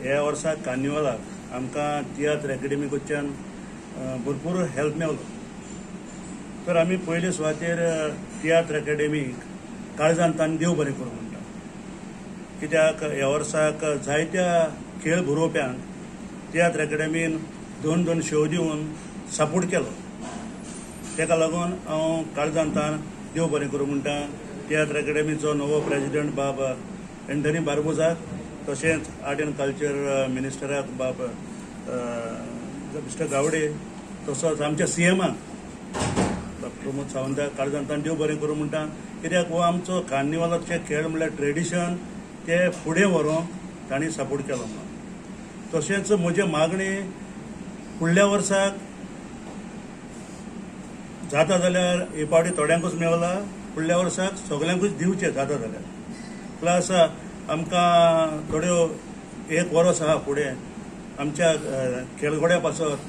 ह्या वर्सा कार्निवालाक आमकां तियात्र एकेडमी कडच्यान भरपूर हेल्प मेवलो. तर आमी पयले सुवातेर तियात्र एकेडमीक काळजान तान देव बरें करूं म्हणटा, कित्याक ह्या वर्साक जायत्या खेळ बरोवप्यांक तियात्र एकेडमीन दोन दोन शो दिवन सपोर्ट केलो. ताका लागून हांव काळजान तान देव बरें करूं म्हणटा तियात्र एकेडमीचो नवो प्रेजिडंट बाब एंटनी बार्बोजाक, तशेंच आर्ट एंड कल्चर मिनिस्टराक बाब मिस्टर गावडे, तसोच आमच्या सीएमाक बाब प्रमोद सावंताक काळजान तान देव बरें करूं म्हणटा, कित्याक हो आमचो कार्निवालाचे खेळ म्हणल्यार ट्रेडिशन ते फुडें व्हरूंक तांणी सपोर्ट केलो म्हणून. तशेंच म्हजी मागणी फुडल्या वर्साक जाता जाल्यार हे फावटी थोड्यांकूच मेवला, फुडल्या वर्साक सगल्यांकूच दिवचें जाता जाल्यार. प्लस आमकां थोड्यो एक वर्स आहा फुडें आमच्या खेळगड्या पासत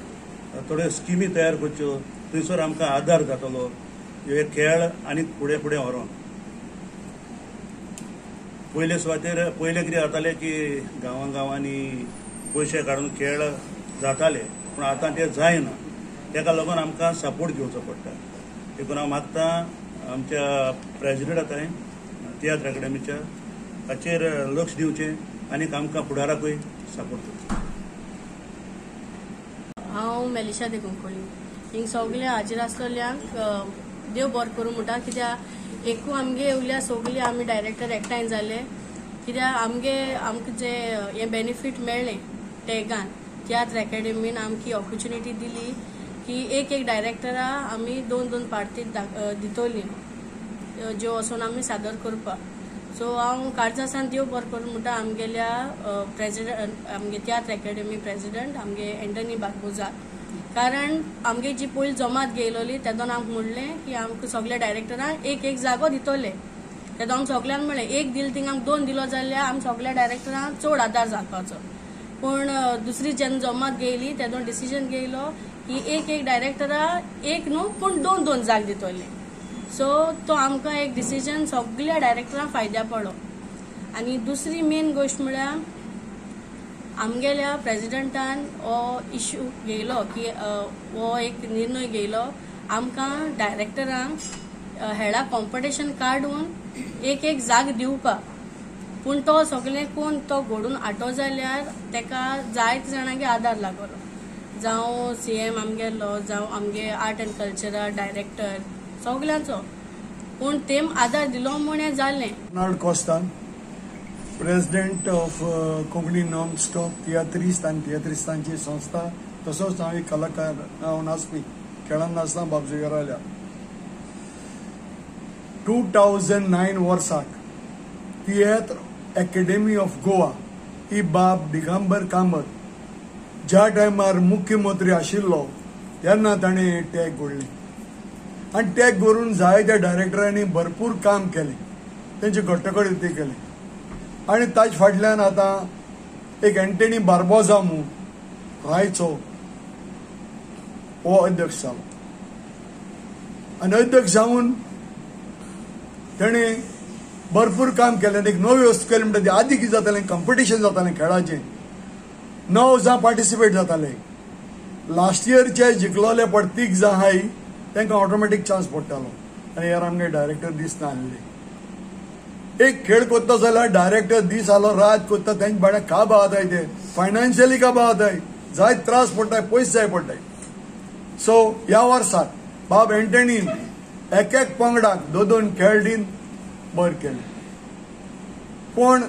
थोड्यो स्किमी तयार करच्यो, थंयसर आमकां आदार जातलो हे खेळ आनी फुडें फुडें व्हरोन. पयले सुवातेर पयलें कितें जातालें की गांवां गांवांनी पयशे काडून खेळ जाताले, पूण आतां ते जायना, ताका लागून आमकां सपोर्ट घेवचो पडटा. देखून हांव मागता आमच्या प्रेजिडंटा थंय तियात्र एकेडमीच्या हाचेर लक्ष दिवचें आनी आमकां फुडाराकूय सपोर्ट करचो. हांव मेलिशा देकुंकोळी. हिंग सगळे हाजीर आसलेल्यांक देव बरें करूं म्हणटा, कित्याक एकू आमगे येवल्या सगळी आमी डायरेक्टर एकठांय जाले, कित्याक आमगे आमकां जे हें बेनिफीट मेळ्ळें टॅगान तियात्र एकेडमीन आमकी ऑपॉर्च्युनिटी दिली की एक एक डायरेक्टरा आमी दोन दोन पार्टी दितली ज्यो वचून आमी सादर करपाक. सो हांव काळजासान देव बरें करूं म्हणटा आमगेल्या प्रेजिडंट, आमगे तियात्र एकेडमी प्रेजिडंट आमगे एंटनी बार्बोजा, कारण आमगे जी पयली जमात घेयलोली तेदोन आमकां म्हणलें की आमकां सगल्या डायरेक्टरांक एक एक जागो दितले. तेदोन आमी सगल्यांक म्हणलें एक दिल थिंग आमकां दोन दिलो जाल्यार आमी सगल्या डायरेक्टरांक चड आदार जावपाचो. पूण दुसरी जेन्ना जमात घेयली तेदोन डिसिजन घेयलो की एक एक डायरेक्टरा एक न्हू पूण दोन दोन जाग दितले. सो तो आमकां एक डिसिजन सगल्या डायरेक्टरांक फायद्या पडलो. आनी दुसरी मेन गोश्ट म्हळ्यार आमगेल्या प्रेजिडंटान हो इश्यू घेयलो की हो एक निर्णय घेयलो आमकां डायरेक्टरांक हेडा कॉम्पिटिशन काडून एक एक जाग दिवपाक. पूण तो सगळें कोण तो घडून हाडटो जाल्यार तेका जायते जाणांगे आदार लागलो, जावं सीएम आमगेलो, जावं आमगे आर्ट एंड कल्चरल डायरेक्टर सगल्यांचो, पूण तेम आदार दिलो म्हूण हें जालें. Arnold Costan, president of Konkani non stop तियात्रिस्त आनी तियात्रिस्तांची संस्था, तसोच हांव एक कलाकार, हांव नाचपी, खेळान नाचता बाबजुगाराल्या. 2009 वर्साक तियात्र एकेडमी ऑफ गोवा ही बाब दिगंबर कामत ज्या टायमार मुख्यमंत्री आशिल्लो तेन्ना ताणें टॅग घडली आनी टॅग करून जायत्या डायरेक्टरांनी भरपूर काम केलें, तेंचे घट्टकडेन ते केलें. आनी ताजे फाटल्यान आतां एक एंटनी बार्बोजा म्हूण रायचो हो अध्यक्ष जालो आनी अध्यक्ष जावन तेणें भरपूर काम केलें. एक नवी वस्तू केली म्हणटा ती आदी कितें जातालें, कॉम्पिटिशन जातालें खेळाचें, 9 जाण पार्टिसिपेट जाताले. लास्ट इयरचे जिखलोले पड 3 जाण आहाय तांकां ऑटोमॅटीक चान्स पडटालो. आनी ह्यार आमगे डायरेक्टर दीस नासले. एक खेळ करता जाल्यार डायरेक्टर दीस आलो रात करता, तेंचे बाड्या काब जाताय, ते फायनान्शियली काब जाताय, जायत त्रास पडटाय, पयशे जाय पडटाय. सो ह्या वर्साक बाब एंटनीन एक एक पंगडाक दोन दोन खेळ दीन बरें केलें. कोण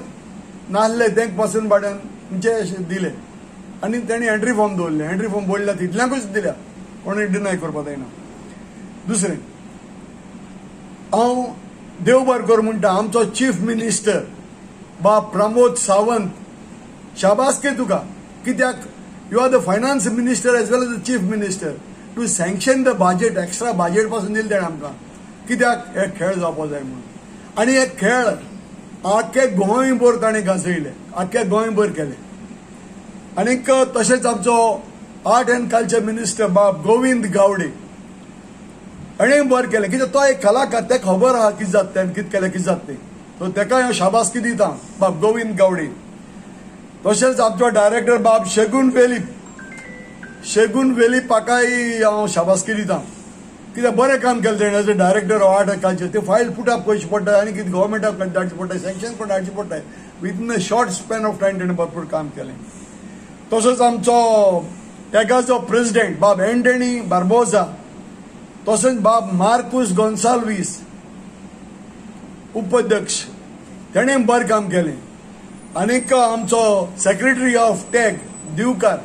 नासले तेंक पासून बाड्यान म्हणजे दिले आनी तेणी एंट्री फॉर्म दवरले. एंट्री फॉर्म बोडल्या तितल्यांकूच दिल्या, कोणूय डिनाय करपाक जायना. दुसरें हांव देव बरें करूं म्हणटा आमचो चीफ मिनिस्टर बाब प्रमोद सावंत, शाबासकी तुका, कित्याक you are the finance minister as well as the chief minister to sanction the budget, extra budget पासून दिलें तेणें आमकां, कित्याक हे खेळ जावपाक जाय म्हणून. आनी हे खेळ आख्खे गोंयभर ताणें गाजयले, आख्खे गोंयभर केले. आनीक तशेंच आमचो आर्ट एंड कल्चर मिनिस्टर बाब गोविंद गावडे हाणें बरें केलें, कित्याक तो एक कलाकार, तेका खबर आहा कितें जाता तें, कितें केलें कितें जाता तें. सो तेका हांव शाबासकी दिता बाब गोविंद गावडे. तशेंच आमचो डायरेक्टर बाब शेगून वेलीप, शेगून वेलीप हाकाय हांव शाबासकी दिता, कित्याक बरें काम केलें तेणें as a director of art and culture. ते फायल पुट अप करची पडटा आनी कितें गव्हर्मेंटाक धाडची पडटा, सँक्शन पण धाडची पडटा. Within a short span of time तेणें भरपूर काम केलें. तसोच आमचो टॅगाचो प्रेसिडेंट बाब एंटनी बार्बोजा, तशेंच बाब मार्कूस गोन्साल्वीस उपाध्यक्ष, तेणें बरें काम केलें. आनीक आमचो सेक्रेटरी ऑफ टॅग दिवकार,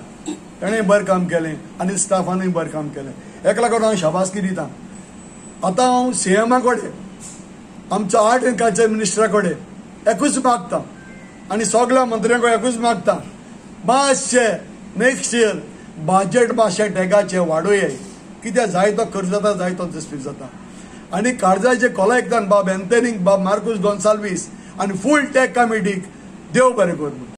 तेणें बरें काम केलें आनी स्टाफानूय बरें काम केलें. हेका लागून हांव शाबासकी दिता. आतां हांव सीएमा कडेन, आमचो आर्ट एंड कल्चर मिनिस्टरा कडेन एकूच मागता आनी सगळ्या मंत्र्यां कडेन एकूच मागता, मातशें नेक्स्ट इयर बजेट मातशें टॅगाचें वाडोवया, कित्याक जाय तो खर्च जाता, जाय तो स्पीड जाता. आनी काळजाचे कोला एकदान बाब एंथनीक, बाब मार्कूस गोन्साल्वीस आनी फूल टॅग कमिटीक देव बरें करूं.